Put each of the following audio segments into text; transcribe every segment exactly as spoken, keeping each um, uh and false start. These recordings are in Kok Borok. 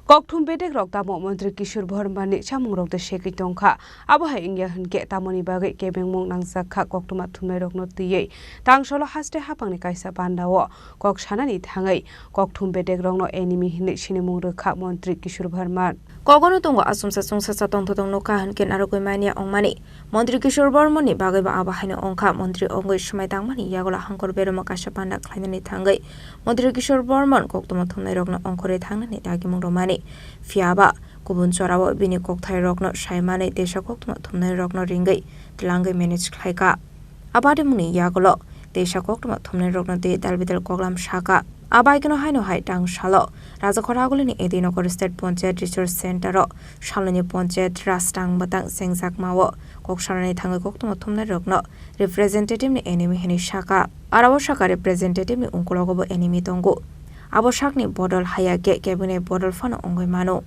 Kokthum bedek rok tamo Montri Kishore Borman ni chamung rok de segwi tongkha. Abo hai wngya hinkhe tamoni bagwi kebengmung nangjak kha koktwma thumnai rokno twiwi. Tangsolo haste hapangni kaisa pandao kok sanani thangwi kokthum bedek rokno enemy hinwi sinimung rwkha Montri Kishore Borman. Kogono tongo asumsa chwngsacha tongthothok nokha hinkhe narwgwi manya ongmani. Montri Kishore Borman ni bagwi bo abo haino ongkha. Montri ongwi swmai tangmani yagulo hangkor beromno kaisa panda khlainani thangwi Montri Kishore Borman koktwma thumnai rokno ongkhorwi thangnani dagimung rwmani. Phiyaba kubun jorao bini kokthairokno saimanwi teisa koktwma thumnairokno ringwi twlangwi manage khlaikha. Abadimungni yagulo teisa koktwma thumnairokno twi dalbidal koklam sakha. Abaikeno haino hai tangsalo Rajakhor agulini Edinagar State Panchayat Resource Center-o salnwini Panchayat Raj tang bwtang chengjakmao kok sanani thangwi koktwma thumnairokno representative-ni enemy hwnwi sakha. Arao sakha representative-ni ungkulogo bo enemy tongo. Abo sakni bodol haya khe kebengni bodol phano wngwi mano.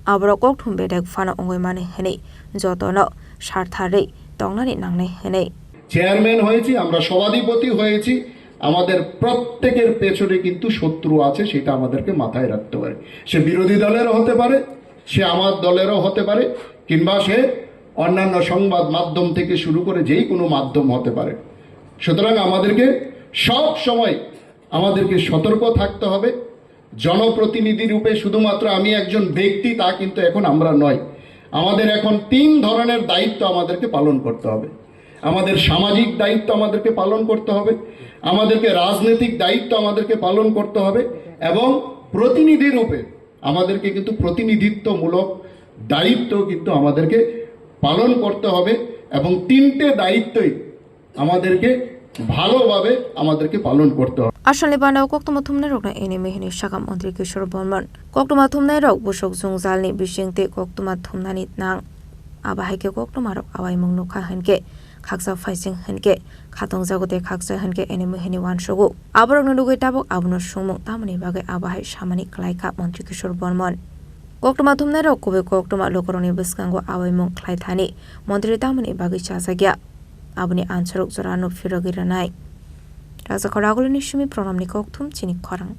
Aborok kokthum bedek phano wngwi mani hwnwi jotono sartharwi tongnani nangnai hwnwi. Chairman হয়েছি, আমরা সভাধিপতি হয়েছি, আমাদের প্রত্যেকের পেছনে কিন্তু শত্রু আছে, সেটা আমাদেরকে মাথায় রাখতে হবে। সে বিরোধী দলেরও হতে পারে, সে আমার দলেরও হতে পারে, কিংবা সে অন্যান্য সংবাদ মাধ্যম থেকে শুরু করে যেই কোনো মাধ্যম হতে পারে। সুতরাং আমাদেরকে সব সময় আমাদেরকে সতর্ক থাকতে হবে। জনপ্রতিনিধি রূপে শুধুমাত্র আমি একজন ব্যক্তি, তা কিন্তু এখন আমরা নয়। আমাদের এখন তিন ধরনের দায়িত্ব আমাদেরকে পালন করতে হবে। আমাদের সামাজিক দায়িত্ব আমাদেরকে পালন করতে হবে, আমাদেরকে রাজনৈতিক দায়িত্ব আমাদেরকে পালন করতে হবে, এবং প্রতিনিধি রূপে আমাদেরকে কিন্তু প্রতিনিধিত্বমূলক দায়িত্ব কিন্তু আমাদেরকে পালন করতে হবে, এবং তিনটে দায়িত্বই আমাদেরকে ভালোভাবে আমাদেরকে পালন করতে হবে। Asalni bandao koktwma thumnairokno enemy hwnwi sakha Montri Kishore Borman. Koktwma thumnairok busuk jwngjalni bisingtwi koktwma thumnani nang. Abo hai khe koktwmarok awaimung nukha hinkhe khaksa phaising hinkhe khatungjago tei khaksa hinkhe enemy hwnwi uansugo. Aborokno nugwi tabuk abono swngmung tamoni bagwi abo hai samani kwlaikha Montri Kishore Borman. Koktwma thumnairok kubui koktwma lukurokni bwskango awaimung khlai thani Montri tamoni bagwi chajakya. Aboni ansarok jorano phirogwi rwnai. Rajakhor agulini simi programni kokthum chini khorang.